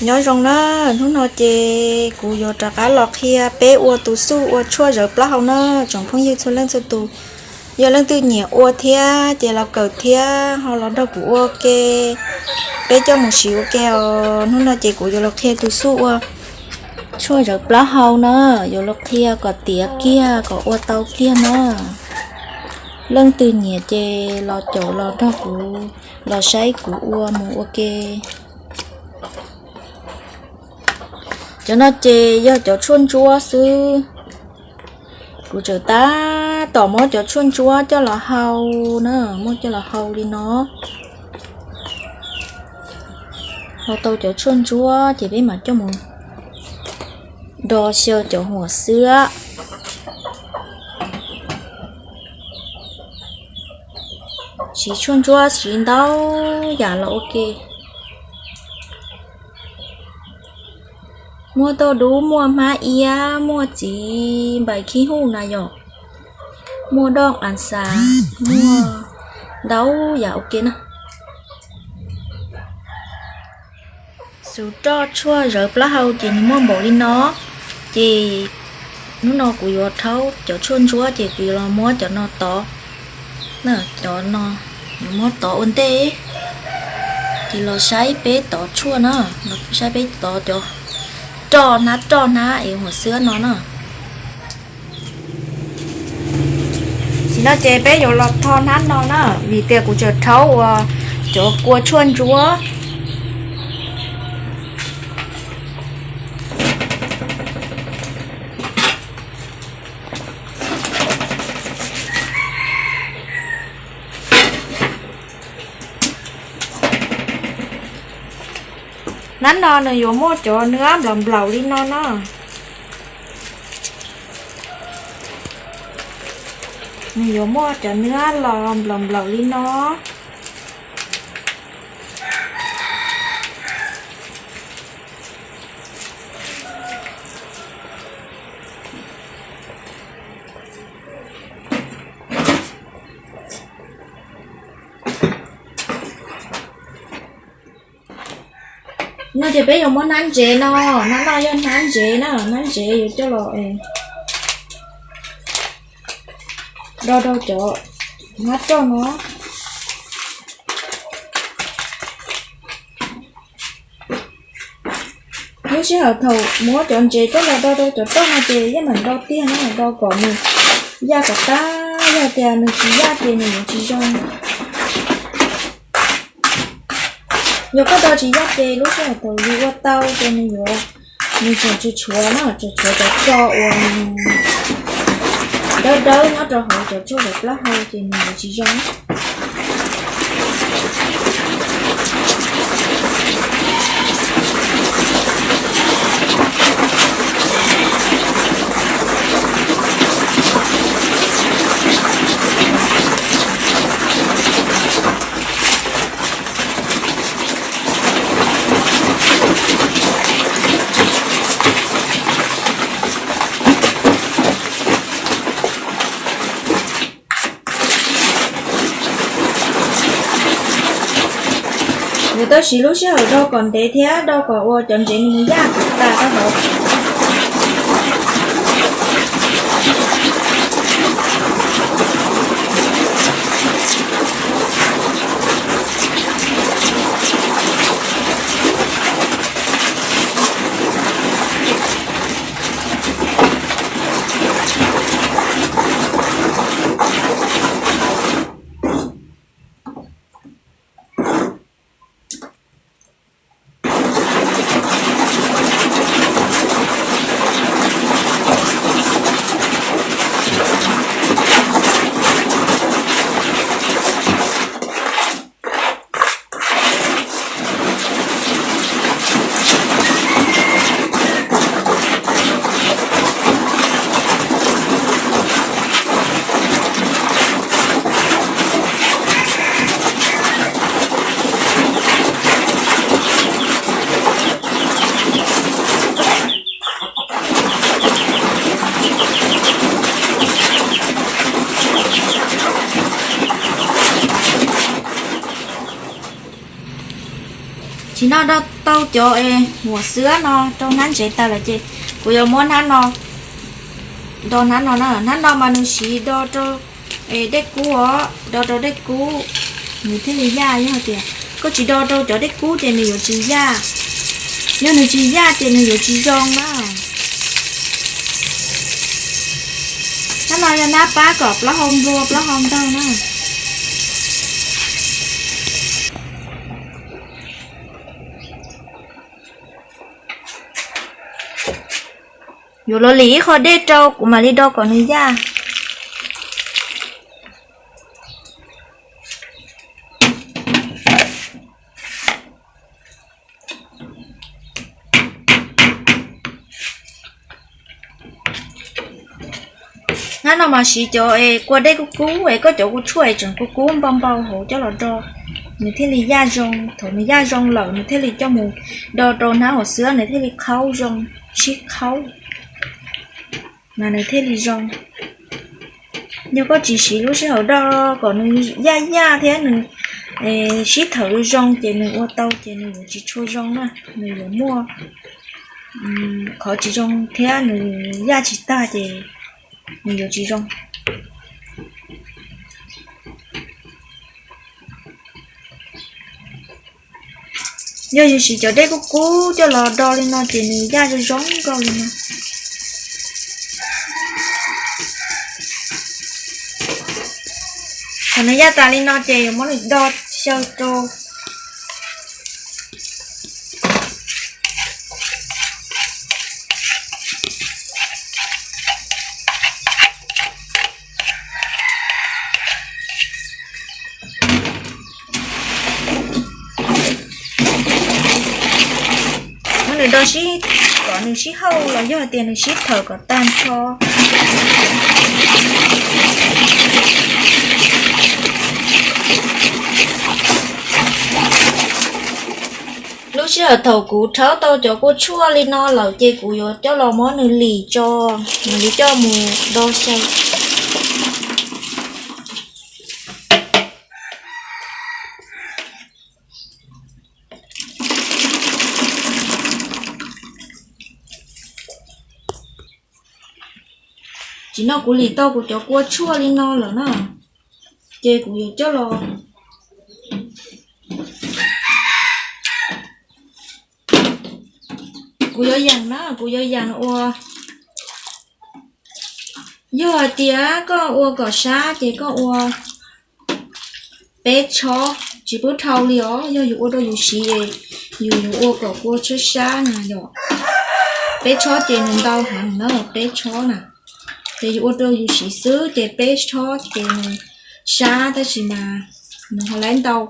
Nyob zoo na, hnub no ces kuv yuav rov qab los qhia peb ua tus xuj ua tshuaj zawv plaub hau na, tsoom phooj ywg txhua leej txhua tus. Yog leej twg nyiam ua thiab ces los kawm thiab ho los nrog kuv ua ke, peb coj mus siv ua ke os. Hnub no ces kuv yuav los qhia tus xuj ua tshuaj zawv plaub hau na, yuav los qhia kom tiav kiag kom ua tau kiag na. Leej twg nyiam ces los caum los nrog kuv los saib kuv ua mus ua ke. Cov no ces yog cov tshuaj ntsuab xwb. Kuv tseem tab tom muab cov tshuaj ntsuab coj los hau na, muab coj los hau li no. Hau tau cov tshuaj ntsuab ces peb mam coj mus do xyaw cov huam xwb. Siv tshuaj ntsuab siv ntau yam los ua ke. Muaj tauj dub, muaj hmab iab, muaj txiv npais khib huj na yom, muaj doj as xas, muaj ntau yam ua ke na. Xus roj tshuaj zawv plaub hau ces nws muaj npaum li no. Ces hnub no kuv yuav rhaub cov tshuaj ntsuab ces kuv yuav los muab cov no tov. Cov no yuav muab tov ua ntej. Ces los saib peb tov tshuaj na, los saib peb tov cov roj hnab roj hnab es huam xwb no na. Tam sim no ces peb yuav los tho hnab no na, vim tias kuv tseem rhaub ua cov kua tshuaj ntsuab. Hnab no nws yuav muaj cov nuab nplaum nplaum li no na. Nws yuav muaj cov nuab los nplaum nplaum li no. No ces peb yuav muab hnab ntsev no, hnab no yog hnab ntsev na, hnab ntsev yuav coj los do rau cov hnab roj no. Lub sij hawm thaum muab cov ntsev coj los do rau cov roj no ces yeej meem do tiag na, do kom nws yaj kom tag, yog tias nws tsis yaj ces nws yuav tsis zoo. Yog koj do tsis yaj ces lub sij hawm thaum yus ua tau ces nws yuav, nws tseem tshuav tshuav na, tseem tshuav cov tso uas dawb dawb nyob rau hauv cov tshuaj cov plaub hau ces nws yuav tsis zoo. Yuav tau siv lub sij hawm do kom ntev thiab do kom ua cov ntsev nws yaj kom tas rau hauv. Nim no do tau cov es huam xwab no rau hnab ntsev tas lawm ces kuv yuav muab hnab no do hnab no na. Hnab no mas nws siv do rau dej kub os, do rau dej kub nws thiaj li yaj. Yog hais tias koj tsis do rau cov dej kub ces nws yuav tsis yaj. Yog nws tsis yaj ces nws yuav tsis zoo na. Hnab no yog hnab pab kom plaub hau nplua plaub hau ntog na. Yuav luag lim ib qho dej rau kuv mam li do kom nws yaj. Hnab no mas siv cov es kua dej kub kub es koj cov kua tshuaj es tseem kub kub npau npau hauv coj los do, nws thiaj li yaj zoo. Thaum nws yaj zoo lawm nws thiaj li coj mus do rau hnab huam xwab, nws thiaj li qhaub zoo, sib qhaub mas nws thiaj li zoo. Yog koj tsis siv lub sij hawm do kom nws yaj yaj thiab nws sib thawm zoo ces nws ua tau ces nws yuav tsis tshua zoo na, nws yuav muaj qhov tsis zoo thiab nws yaj tsis tag ces nws yuav tsis zoo. Yog yus siv cov dej kub kub coj los do li no ces nws yaj zoo zoo nkauj li no. Thaum nws yaj tas li no ces yuav muab nws do xyaw rau. Muab nws do sib, kom nws sib hauj los yog hais tias nws sib thawm kom tag nrho. Lub sij hawm thaum kuv rhaub tau cov kua tshuaj li no lawm ces kuv yuav coj los muab nws lim tso, mam li coj mus do xyaw. Tsim no kuv lim tau kuv cov kua tshuaj li no lawm na, ces kuv yuav coj los, kuv yuav yeem na, kuv yuav yeem ua. Yog hais tias koj ua kom sab ces koj ua peb tshob tsis pub dhau li os. Yog yus ua rau yus siv, yus yuav ua kom kua tshuaj sab na yom. Peb tshob ces nws ntau heev na, peb tshob na. Ces yus ua rau yus siv xwb ces peb tshob ces nws sab tab sis mas nws ho laib ntau.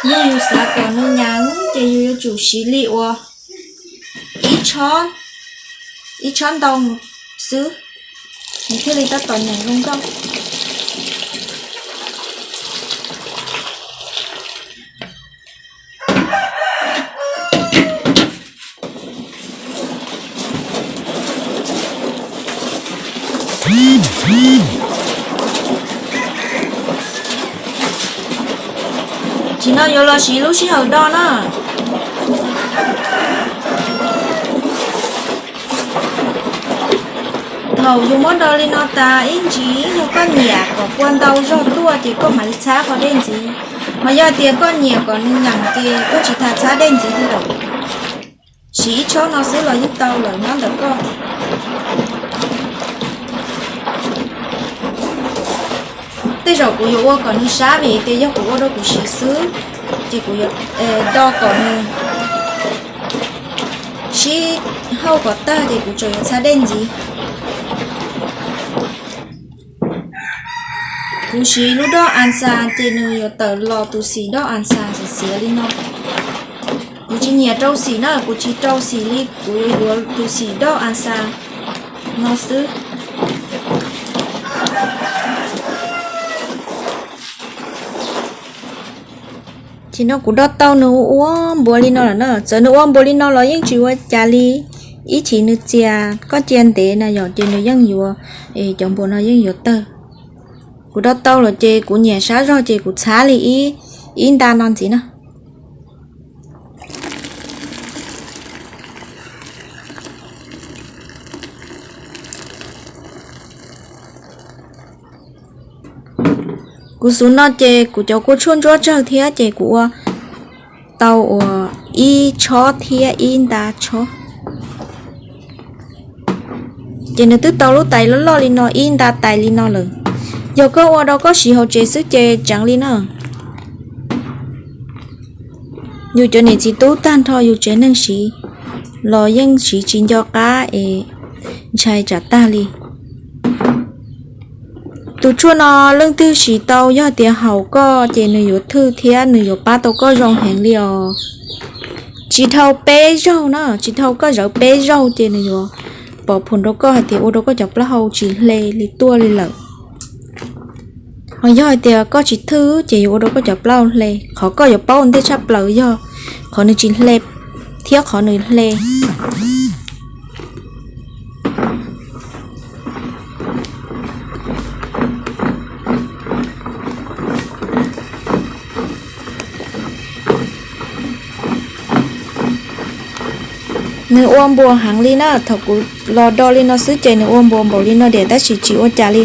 Yog yus xav kom nws nyeem ces yus yuav tsum siv li uas ib tshob, ib tshob ntau xwb, nws thiaj li tab tom nyeem zoo nkauj. Tsim no yuav los siv lub sij hawm do na. Thaum yus muab do li no tas ib ntsis, yog koj nyiam kom kua ntau zog tuaj ces koj mam li txhab qhov dej ntxiv. Mas yog tias koj nyiam kom nws nyeem ces koj tsis tas txhab dej ntxiv li lawm. Siv ib tshob no xwb los yeej tau lawm nyob ntawm koj. Tej zaum kuv yuav ua kom nws sab vim tias yog kuv ua rau kuv siv xwb, ces kuv yuav do kom nws sib hauj kom tag ces kuv tseem yuav txhab dej ntxiv. Kuv siv lub doj anxas ces nws yuav tawm los tus xim doj anxas xiav xiav li no. Kuv tsis nyiam rau xim na, kuv tsis rau xim li, kuv yuav yuav tus xim doj anxas no xwb. Ces no kuv do tau nws ua npuas li no lawm na. Txawm nws ua npuas li no los yeej tsis ua cas li. Ib chim nws txias, koj cia ntev na yom, ces nws yeej yuav, cov npuas no yeej yuav tawg. Kuv do tau lawm ces kuv nyiam sab zog ces kuv txhab li ib, ib nta no ntxiv na. Kuv xuv no ces kuv cov kua tshuaj ntsuab tsawg thiab ces kuv ua tau uas ib tshob thiab ib nta tshob. Ces nws twb tau lub tais loj loj li no, ib nta tais li no lawm. Yog koj ua rau koj siv hauv tsev xwb ces tseev li na. Yus cov niam txiv tub tag nrho yus tsev neeg siv los yeej siv tsis nco qab es ntshai tsam tag li. Tus tshuaj no leej twg siv tau yog tias haum koj ces nws yuav thwj thiab nws yuav pab tau koj zoo heev li os. Tsis dhau peb zaug na, tsis dhau koj zawv peb zaug ces nws yuav pov phum rau koj hais tias ua rau koj cov plaub hau tsis hle li tuaj li lawm. Ho yog hais tias koj tsis thwj ces yuav ua rau koj cov plaub hau hle. Qhov koj yuav paub ua ntej tshaj plaws yog qhov nws tsis hle thiab qhov nws hle. Nws ua npuas heev li na, thaum kuv los do li no xwb ces nws ua npuas npaum li no diam tab sis tsis ua cas li.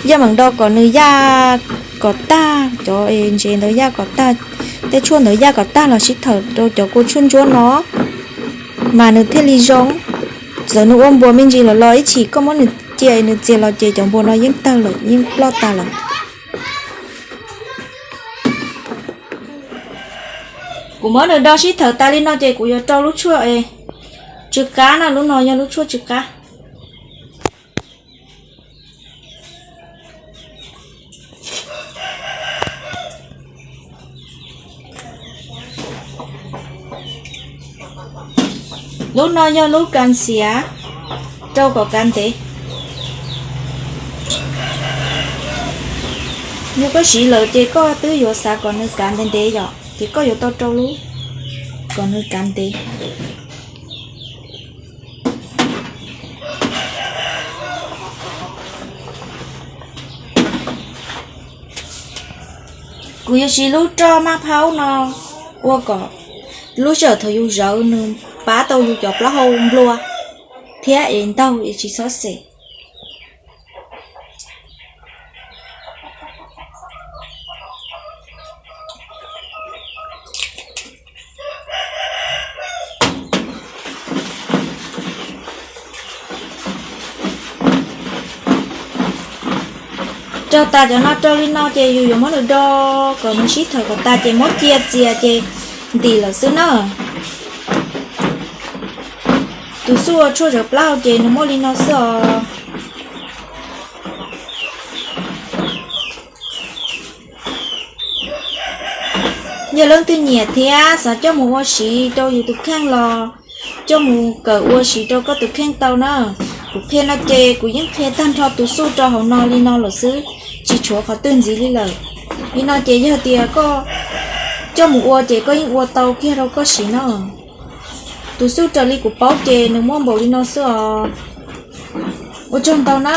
Yaj meem do kom nws yaj kom tag, cov ntsev ntawd yaj kom tag, tej tshuaj ntawd yaj kom tag los sib thawm rau cov kua tshuaj ntsuab no mas nws thiaj li zoo. Txawm nws ua npuas me ntsis lawm los ib chim koj muab nws cia nws txias los ces cov npuas no yeej tawg lawm, yeej ploj tas lawm. Kuv muab nws do sib thawm tas li no ces kuv yuav rau lub tshuaj tsw qab na, lub no yog lub tshuaj tsw qab. Lub no yog lub kas xiav rau kom kav ntev. Yog koj siv lawm ces koj twb yuav xav kom nws kav ntev ntev yom, ces koj yuav tau rau lub kom nws kav ntev. Kuv yuav siv lub roj maj phaub no ua kom lub sij hawm thaum yus zawv nws pab tau yus cov plaub hau nplua thiab es ntaug es tsis txhob xem. Rau tas cov no rau li no ces yus yuav muab nws do kom nws sib thawm kom tas ces muab cia txias ces ntim lawm xwb na. Tus xuj ua tshuaj zawv plaub hau ces nws muaj li no xwb os. Yog leej twg nyiam thiab xav coj mus ua siv rau yus tus kheej los coj mus kawm ua siv rau koj tus kheej tau na. Kuv qhia no ces kuv yeej qhia tag nrho tus xuj rau hauv no li no lawm xwb, tsis tshuav qhov twg ntxiv li lawm. Li no ces yog tias koj coj mus ua ces koj yeej ua tau kiag rau koj siv no. Tus xuj raws li kuv paub ces nws muaj npaum li no xwb os. Ua tsaug ntau na.